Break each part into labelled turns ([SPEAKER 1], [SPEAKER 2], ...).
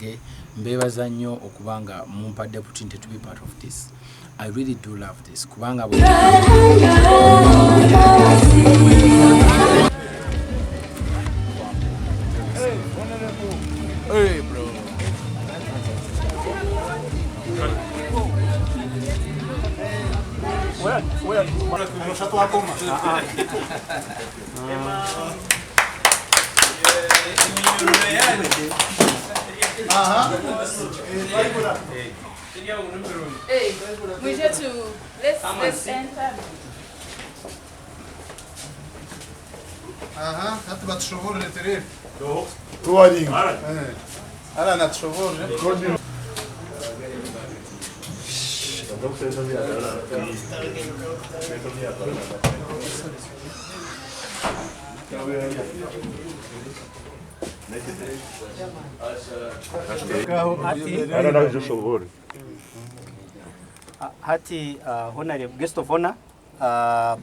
[SPEAKER 1] Mwebarizibwe. Mbebaza nnyo okuba nga mumpadde opportunity to be part of this. I really do love this kubanga bwe Hey, bro.
[SPEAKER 2] Mwije to let's enter.
[SPEAKER 3] Aha, hati batushoboorore tureebe.
[SPEAKER 4] Tuwaringa.
[SPEAKER 3] Eh. Alan atushoboorore.
[SPEAKER 5] Hati honorable guest of honor,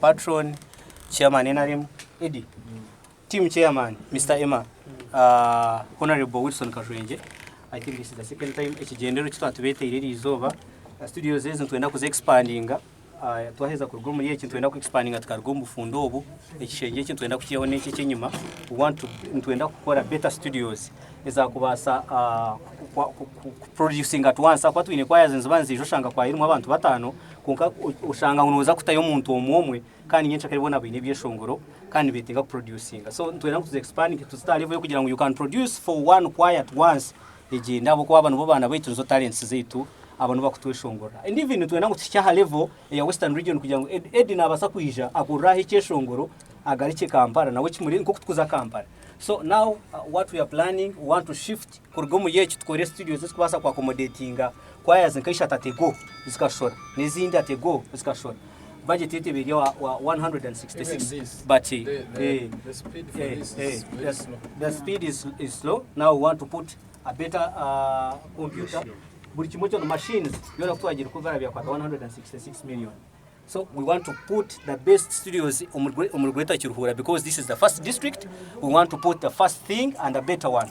[SPEAKER 5] patron, chairman NRM, Eddie, team chairman, Mr. Emma, Honorable Wilson Kajwengye. I think this is the second time ekigyendero eki twatubeeteire eri izooba. Studios ezi nitwenda kuzi expandinga. Twaheza kuruga omuri eki nitwenda ku expandinga tukaruga omu bufundo obu. Ekishengye eki nitwenda kukiihaho n'eki eky'enyima. We want to nitwenda kukora better studios ezakubaasa ku producinga at once ahakuba twine choirs niziba niziija oshanga choir erimu abantu bataano kwonka oshanga ngu nooza kutayo omuntu omwe omwe kandi nyencakare boona baine ebyeshongoro kandi nibeetenga ku producinga. So nitwenda ngu tuzi expandinge tuzite aha level y'okugira ngu you can produce for one choir at once egyende ahabw'okuba aba nibo baana baitu nizo talents zaitu aba nibo bakutweshongorera. And even nitwenda ngu tuhikye aha level eya Western region kugira ngu Eddy naabaasa kwija akurire aha ekyeshongoro agarukye Kampala nawe kimuri nk'oku turikuza Kampala. So now what we are planning we want to shift kuruga omuri eki tukore studios ezikubaasa ku accommodatinga choirs nka ishatu at a go zikashora n'ezindi at a go zikashora. Budget yaitu eba eri wa 166 but
[SPEAKER 1] The, the, the speed for this is very slow.
[SPEAKER 5] the speed is slow. Now we want to put a better computer buri kimwe kyona machines byona kutwagira kubara byakwata 166 million. So we want to put the best studios omuri Greater Kiruhura because this is the first district. We want to put the first thing and a better one.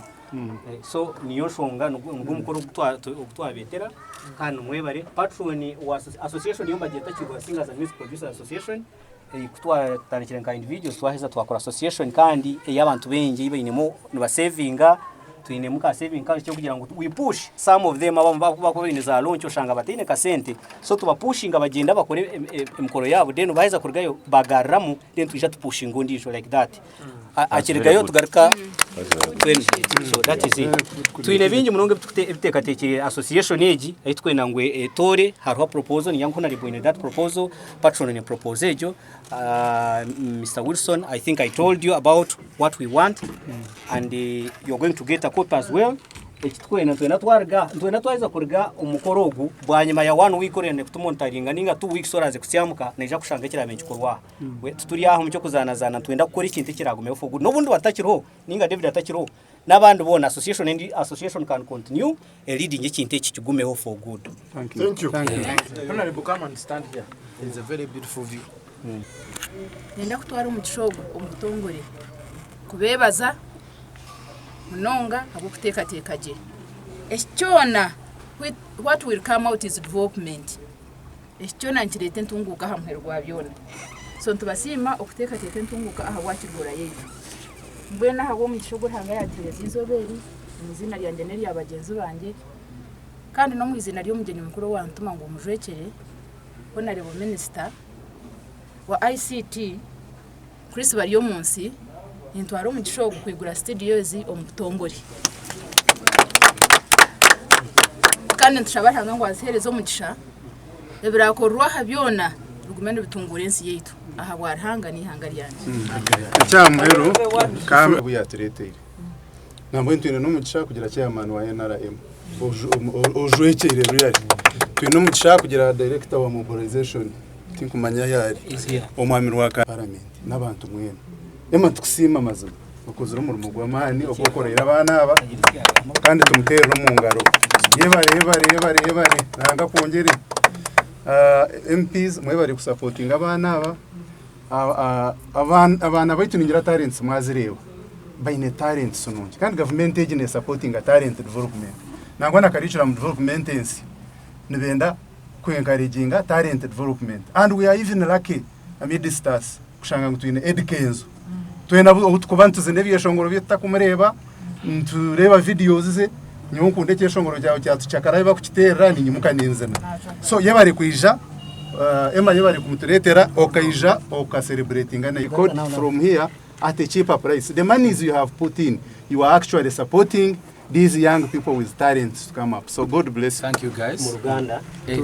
[SPEAKER 5] So niyo nshonga nigwo mukoro ogu twabetera kandi mwebare. Patron wa association yo mbagyeta Kiruhura Singers and Music Producers Association. Ku twatandikire nka individuals twaheza twakora association kandi ey'abantu baingi ei bainemu nibasevinga twinemu ka saving culture kugira ngu we push some of them abamwe bakuba baine za launch oshanga bataine kasente so tubapushinga bagyenda bakore emikoro yaabo then baheza kurugayo bagaruramu then twija tupushinga ondiijo like that. Akirigayo tugaruka twena so that is it. Twine bingi munonga ebituteekateekire association egi ei turikwenda ngu etoore hariho proposal niinye ngu nari that proposal patron ni proposal egyo Mister Wilson I think I told you about what we want and you are going to get a copy as well. Eki turikwenda nitwenda twaruga nitwenda twaheza kuruga omu mukoro ogu bwanyima ya one week orenda kutumonitaringa ninga 2 weeks oraze kusyamuka noija kushanga ekiraabe nikikorwa aha. Tituri aha omu ky'okuzaanazaana nitwenda kukora ekintu ekiraagumeho for good. N'obu ndiba ntakiriho ninga David atakiriho n'abandi boona association endi association can continue eleading ekintu eki kigumeho for good.
[SPEAKER 4] Thank you.
[SPEAKER 1] Honorable, come and stand here. It's a very beautiful view.
[SPEAKER 2] Niinyenda kutwara omugisha ogu omu butongore kubeebaza munonga ahabw'okuteekateeka gye. Eki kyona what will come out is development. Eki kyona nikireeta entunguuka aha muheru gwa byona. So nitubasiima okuteekateeka entunguuka ahabwa Kiruhura yaitu. Mbwenu ahabw'omugisha ogu Ruhanga yaatuheereza eizooba eri, omu iziina ryangye n'erya bagyenzi bangye, kandi n'omu iziina ry'omugyenyi mukuru owaantuma ngu mujwekyere, Honarebo Minisita wa ICT, Chris Baryomunsi, nintwara omugisha ogu kwigura situdiyo ezi omu butongore. Kandi nitushaba Ruhanga ngu aziheereze omugisha, ebiraakorerwa aha byona bigume nibitunguura ensi yaitu ahabwa Ruhanga n'eihanga ryangye.
[SPEAKER 3] Ekyaha muheru ka obu yatureteire. Nambwenu twine n'omugisha kugira chairman wa NRM ojwekyeire really. Twine omugisha kugira director wa mobilization tinkumanya ahi ari omwami Rwaka parliament n'abantu mwena. Emma nitukusiima mazima okozire omurimo gw'amaani oku okoreire abaana aba kandi tumuteerere omu ngaro. Yebare yebare yebare yebare Ruhanga akwongyere. MPs mwebare kusapotinga abaana aba. Abaana baitu ningira talents mwazireeba, baine talents nungi kandi gavumenti egi nesapotinga talent development. Nangwa na curriculum development ensya nibenda ku encouraginga talent development and we are even lucky amidst us kushanga ngu twine Eddy Kenzo. Twena obu tukuba nituzina ebyeshongoro bye tutakumureeba, nitureeba videos ze, nyowe nkunda ekyeshongoro kyawe kya Tucakara ahi bakukiteerera ninyimuka ninzina. So yebare kwija, Emma yebare kumutureetera okaija oka celebratinga naitwe. Record from here at a cheaper price. The monies you have put in, you are actually supporting these young people with talents to come up. So God bless you.
[SPEAKER 1] Thank you guys.
[SPEAKER 5] Mu Luganda.
[SPEAKER 1] Eh,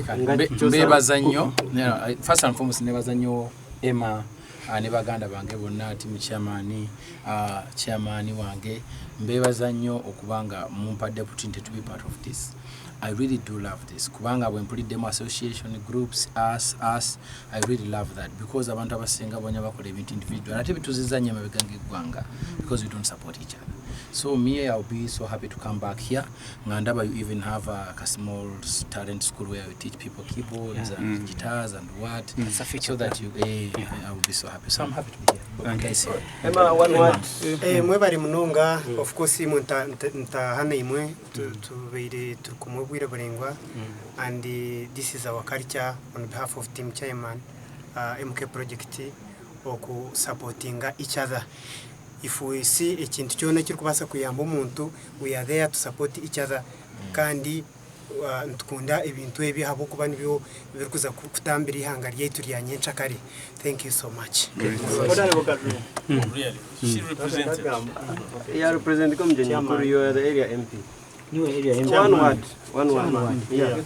[SPEAKER 1] mbebaza nnyo. First and foremost nebaza nnyo Emma ne baganda bange bonna team chairman, chairman wange mbebaza nnyo okuba nga mumpadde opportunity to be part of this. I really do love this kubanga bwe mpuliddemu association groups us us I really love that because abantu abasinga bonya bakola ebintu individual ate bituziza nnyo emabega ng'eggwanga because we don't support each other. So me I'll be so happy to come back here nga ndaba you even have a, a small talent school where you teach people keyboards and guitars and what so that you I will be so happy. So I'm happy to be here. Thank you. Guys,
[SPEAKER 5] Emma, one word.
[SPEAKER 6] Mwebare munonga of course imwe ntaha naimwe tubaire turi kumwe obwire buraingwa and this is our culture on behalf of team chairman MK project oku supportinga each other. If we see ekintu kyona ekirikubaasa kuyamba omuntu we are there to support each other kandi nitukunda ebintu ebi ahabw'okuba nibyo birikuza kutambira eihanga ryaitu rya nyenkyakare. Thank you so much.
[SPEAKER 4] Really, she represented.
[SPEAKER 7] Yeah, represent Komjen Mukuru, you are the area MP. One word, one word. Yeah.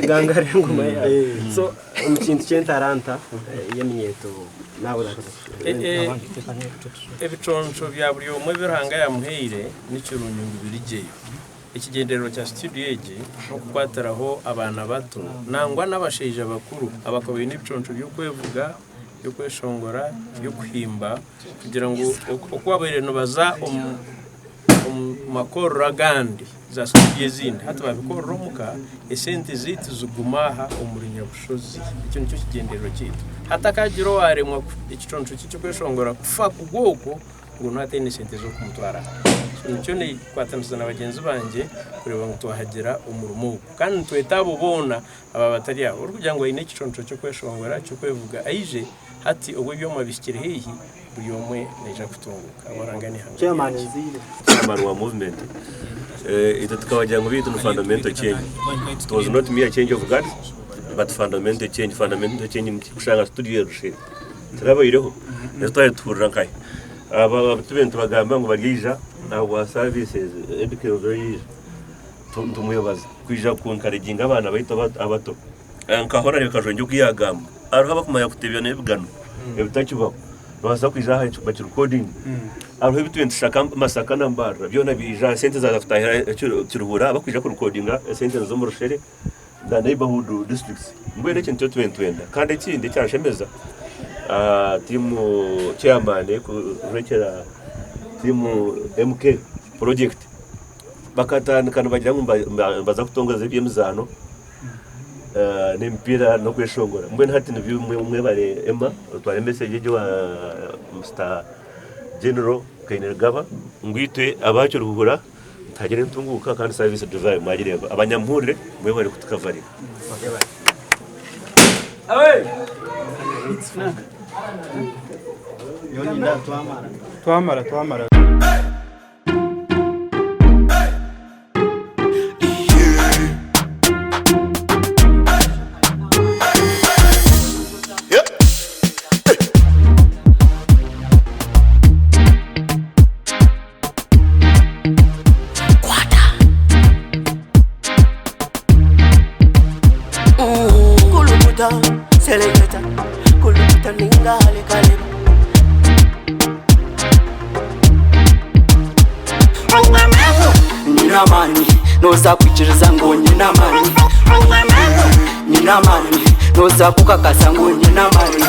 [SPEAKER 7] Gangare ngoma ya. So, omukintu ky'entaranta y'eminyeeto nawe
[SPEAKER 8] Ebiconco bya buri omwe ebi Ruhanga yamuhaire nikirungi ngu birigyeyo. Ekigyendererwa kya studio egi n'okukwatiraho abaana bato nangwa n'abashaija bakuru abakaba baine ebiconco by'okwevuga, by'okweshongora, by'okuhimba kugira ngu oku babaire nibaza omu makorero agandi za studio ezindi hati babikorera omuka esente zaitu ziguma aha omuri Nyabushozi. Ekyo nikyo kigyendererwa kyaitu. Hatakagira owaremwa ekiconco kye ky'okweshongora kufa kugwa okwo ngu noha ataine sente z'okumutwara. So nikyo nikwatanisa na bagyenzi bangye kureeba ngu twahagira omurimo ogu. Kandi nitweta abo boona aba batari abo orikugira ngu aine ekiconco ky'okweshongora, ky'okwevuga aije hati obu ebyoma bihikire haihi buri omwe naija kutunguuka. Abaranga n'eihanga
[SPEAKER 7] Chairman
[SPEAKER 8] ryangye.
[SPEAKER 7] Nziire.
[SPEAKER 9] Chairman wa movement itwe tukabagira ngu beitu ni fundamental change. It was not mere change of guards but fundamental change. Fundamental change nikushanga studio erushe tirabaireho nazo twari tuhurira nkahi aba tube nitubagamba ngu baryaija ahabwa services Eddy Kenzo yaija nitumwebaza kwija ku encouraginga abaana baitu abato. Nka Honore Kajwengye oku yaagamba hariho abakumanya kutebya n'ebigano ebitakibaho nibabaasa kwija aha bakirekodinge. Hariho ebi turiyo nitushaka Masaka na Mbarara byona biija aha sente zaaza kutahira Kiruhura abakwija kurekodinga esente z'omu Rushere na neighbourhood districts. Mbwenu ekyo nikyo turiyo nitwenda. Kandi ekindi ekyanshemeza tiimu chairman kurekyera tiimu MK project bakatandika nibagira ngu nibaza kutongoza eby'emizaano n'emipiira n'okweshongora. Mbwenu hati nibyo mwebare Emma otware message egi owa Mister General Kainerugaba ngu itwe aba Kiruhura tuhagira entunguuka kandi service delivery mwagireeba. Abanyamuhurire mwebare kutukavaringa.
[SPEAKER 3] Twamara twamara.
[SPEAKER 10] Kulukuta, seleketa, kulukuta ninga halikaleba. Nyina amani, noza kwikiriza ngu nyina amani. Nyina amani, noza kukakasa ngu nyina amani.